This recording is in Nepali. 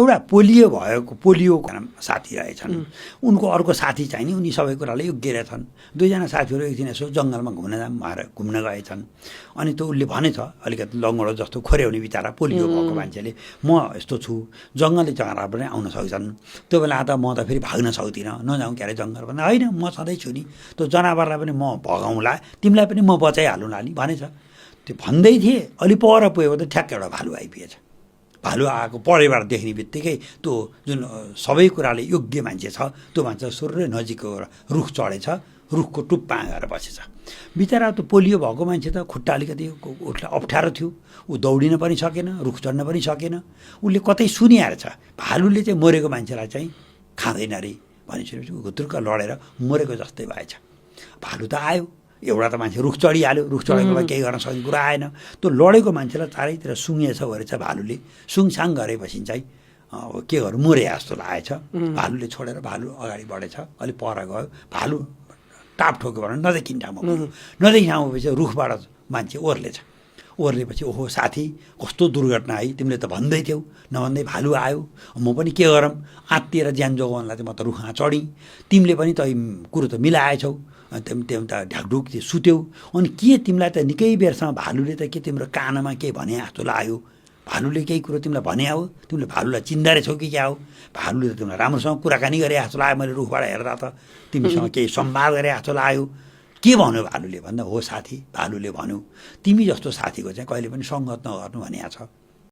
एउटा पोलियो साथी रहेछन्, उनको अर्को साथी चाहिँ नि उनी सबै कुराले योग्य रहेछन्। दुईजना साथीहरू एकदिन यसो जङ्गलमा घुम्न गएछन्। अनि त्यो उसले भनेछ, अलिकति लङ्गडो जस्तो खोर्याउने बिचरा पोलियो भएको मान्छेले, म यस्तो छु, जङ्गली जनावर पनि आउन सक्छन्, त्यो बेला त म त फेरि भाग्न सक्दिनँ, नजाउँ क्यारे जङ्गल भन्दा होइन, म सधैँ छु नि, त्यो जनावरलाई पनि म भगाउँला, तिमीलाई पनि म बचाइहालौँला नि भनेछ। त्यो भन्दै थिए, अलि पर पुगेको त ठ्याक्क एउटा भालु आइपुगेछ। भालु आएको परैबाट देख्ने बित्तिकै त्यो जुन सबै कुराले योग्य मान्छे छ, त्यो मान्छे सुर्रै नजिकको रुख चढेछ, रुखको टुप्पा गएर बसेछ। बिचरा त्यो पोलियो भएको मान्छे त खुट्टा अलिकति उसलाई अप्ठ्यारो थियो, ऊ दौडिन पनि सकेन, रुख चढ्न पनि सकेन। उसले कतै सुनिआएर छ भालुले चाहिँ मरेको मान्छेलाई चाहिँ खाँदैन अरे भनिसकेपछि ऊ घुत्रुक्क लडेर मरेको जस्तै भएछ। भालु त आयो, एउटा त मान्छे रुख चढिहाल्यो, रुख चढेकोलाई केही गर्न सक्ने कुरा आएन। त्यो लडेको मान्छेलाई चारैतिर सुँगेछ गरेछ भालुले, सुङसाङ गरेपछि चाहिँ अब के गर्नु मरे जस्तो लागेछ। भालुले छोडेर भालु अगाडि बढेछ, अलिक पर गयो, भालु टाप ठोक्यो भने नदेखिने ठाउँमा गयो, नदेखिने ठाउँमा पछि रुखबाट मान्छे ओर्लेछ। ओर्लेपछि ओहो साथी कस्तो दुर्घटना है, तिमीले त भन्दै थियौ, नभन्दै भालु आयो, म पनि के गरौँ, आत्तिएर ज्यान जोगाउनलाई चाहिँ म त रुखमा चढेँ, तिमीले पनि त कुरो त मिलाएछौ, त्यहाँ त ढाकढुक सुत्यौ, अनि के तिमीलाई त निकै बेरसम्म भालुले त के तिम्रो कानमा केही भने जस्तो लाग्यो, भालुले केही कुरो तिमीलाई भने हो, तिमीले भालुलाई चिन्दा रहेछौ कि क्या हो, भालुले त तिमीलाई राम्रोसँग कुराकानी गरे जस्तो लाग्यो, मैले रुखबाट हेर्दा त तिमीसँग केही संवाद गरे जस्तो लाग्यो, के भन्यो भालुले भन्दा हो साथी, भालुले भन्यो तिमी जस्तो साथीको चाहिँ कहिले पनि सङ्गत नगर्नु भनेको छ।